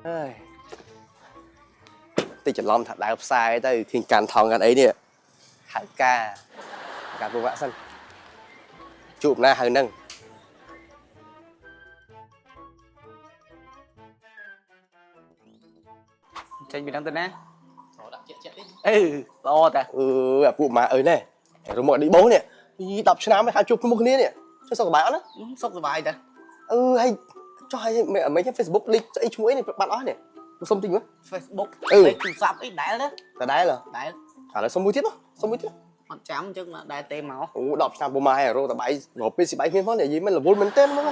ហើយតិចច្រឡំថាដើរផ្សាយទៅឃើញកាន់ថងកាន់អីនេះហៅការការពុំសិនជួបណាហៅនឹង ចេញពីហ្នឹងទៅណា ដាក់ជាក់ជាក់ទេ អឺល្អតា អឺអាពួកម៉ាអើយណែរមកឌីបងនេះ10ឆ្នាំហើយហៅជួបមុខគ្នានេះចុះសុខសប្បាយអត់ណា សុខសប្បាយតា អឺហើយចុះហើយមិន Facebook លេខស្អីឈ្មោះអីនេះបាត់អស់នេះសុំតិចមើល Facebook អឺ លេខទូរស័ព្ទអីដែលណា តដែរហ៎ ដែល ឥឡូវសុំមួយទៀតសុំមួយទៀត អត់ចាំអញ្ចឹងមកដែលទេមក អូ10ឆ្នាំពុំម៉ាហើយរកតបៃរកពេលស៊ីបាយគ្នាផងនិយាយមិនរវល់មែនទេហ្មង ងា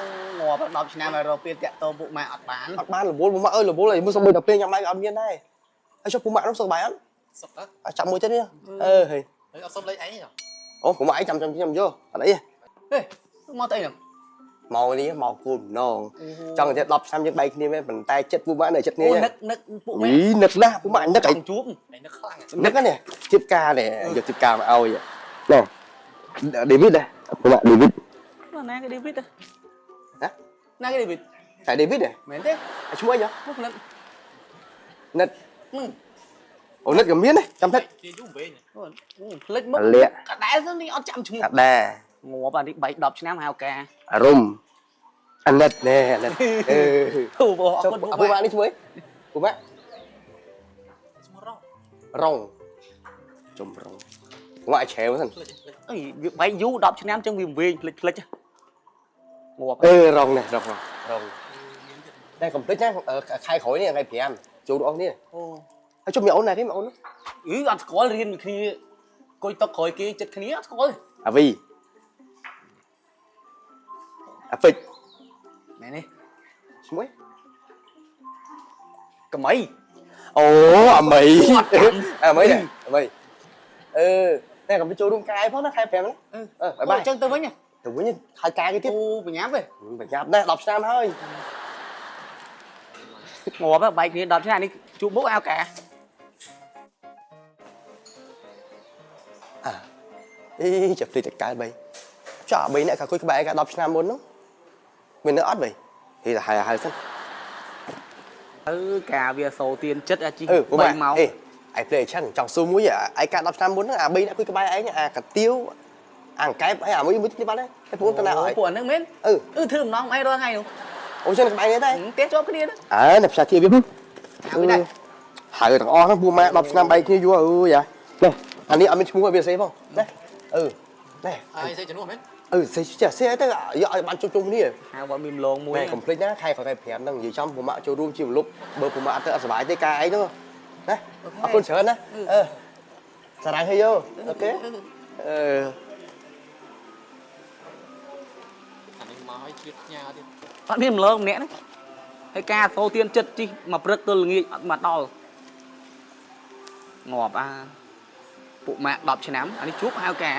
ប់10ឆ្នាំហើយរកពេលតាក់តពុកម៉ែអត់បាន អត់បានរវល់ពុំម៉ាអើយរវល់ហើយមើលសុំមួយដល់ពេលញ៉ាំបាយក៏អត់មានដែរហើយចុះពុំម៉ានោះសុខសប្បាយអត់ សុកតើ ចាំមួយទៀតនេះអឺហេ ហើយអត់សុំលេខឯងទេ អូពុំម៉ាឯងចាំចាំខ្ញុំយកអត់អី ហេមកទៅអីហ្នឹង មកនេះមកគោលបំណងចង់តែ10ឆ្នាំយើងបែកគ្នាមែនប៉ុន្តែចិត្តពុំម៉ានៅចិត្តគ្នា អូនឹកនឹកពុកម៉ែ យីនឹកណាស់ពុំម៉ានឹក ច ឯ ង់ជួប ឯងនឹកខ្លាំង នឹកនេះធៀបការនេះយកធៀបការមកឲ្យណែដេវីតដែរពុំម៉ាដេវីត ណាគេដេវីត ណា ណាគេដេវីត តែដេវីត មែនទេ ឈ្មោះអី មុខនឹក និតអូនិតក៏មានដែរចាំតិច គេយូរវិញ ភ្លេចមុខ លាក់ កដែលទៅនេះអត់ចាំឈ្មោះ កាដែរ ងាប់អានេះបែក10ឆ្នាំហៅការ អារម្មណ៍អាណិតណែអាណិតអឺ ធូបអរ ចុះ គុណពុក អាពូ ម៉ែ ម៉ាក់នេះឈ្មោះអីពូម៉ាក់ ឈ្មោះរង រងចំរងពូម៉ាក់ឲ្យឆែវសិន ភ្លេចភ្លេច អីវាបែកយូរ10ឆ្នាំចឹងវាវែងភ្លេចភ្លេចងាប់ អឺរងណែរងរងតែកុំភ្លេចណាខែក្រោយនេះថ្ងៃ5ចូលដល់អស់នេះ អូ ហើយចុះមានអូនណាគេមានអូន អឺអត់ស្គាល់រៀនមួយគ្នាអង្គុយតុកក្រោយគេចិត្តគ្នាអត់ស្គាល់ទេ អាវីអាហ្វិច មែនទេ ឈ្មោះអី កមី អូអាមីអាមីណែអាមីអឺណែកុំចូលរួមកាយផងណាខែ5ណាអឺបាយបាយ អញ្ចឹងទៅវិញ ទៅវិញហើយកាយគេទៀត អូបញ្ញាប់ទេ ប្រញាប់ណាស់10ឆ្នាំហើយ ងាប់បែកគ្នា10ឆ្នាំនេះជួបមុខអៅកា អីចាប់ភ្លេចតែកើតបីចុះអាបីអ្នកកាគុយក្បែរកា10ឆ្នាំមុននោះមាននៅអត់បីហេតែហើយហើយសិន អឺកាវាសូទៀនចិត្តអាជី អឺពុំ 3ម៉ោង អេឯភ្លេចឆាន់ចង់សួរមួយឯកា10ឆ្នាំមុនហ្នឹងអាបីអ្នកគុយក្បែរឯងអាកាទៀវអាកែបហើយអាមួយមួយទៀតបាត់ហើយតែពួកទៅណាអស់ ពួកអាហ្នឹងមែន អឺ អឺធ្វើម្ដងអីរាល់ថ្ងៃនោះ អូចឹងក្បែរនេះដែរ ផ្ទះជាប់គ្នាហ្នឹង អើអ្នកផ្សាធៀបវា ហៅដែរ ហើយទាំងអស់ហ្នឹងពួកម៉ា10ឆ្នាំបែកគ្នាយូរអើយអានេះអានេះអត់មានឈ្មោះឲ្យវាសេផងណាអឺណែ ហើយស្អីជំនួសមែន អឺសេចេះសេទៅយកឲ្យបានជុំជុំគ្នា ហៅว่าមានម្លងមួយ ណែកុំភ្លេចណាខែក្រោយខែ5ហ្នឹងនិយាយចំពុំម៉ាក់ចូលរួមជាមលុបបើពុំម៉ាក់អត់ទៅអត់សុបាយទេការឯងហ្នឹងណាអរគុណច្រើនណាអឺសារ៉ាំងហេយោអូខេអឺ អានេះមកឲ្យជ្រាបផ្ញើទៀត អត់មានម្លងម្នាក់ហ្នឹងហើយការសូទៀនចិត្តជីមកព្រឹកទល់ល្ងាចអត់មកដល់ងាប់អាពួកម៉ាក់10ឆ្នាំអានេះជួបហៅកា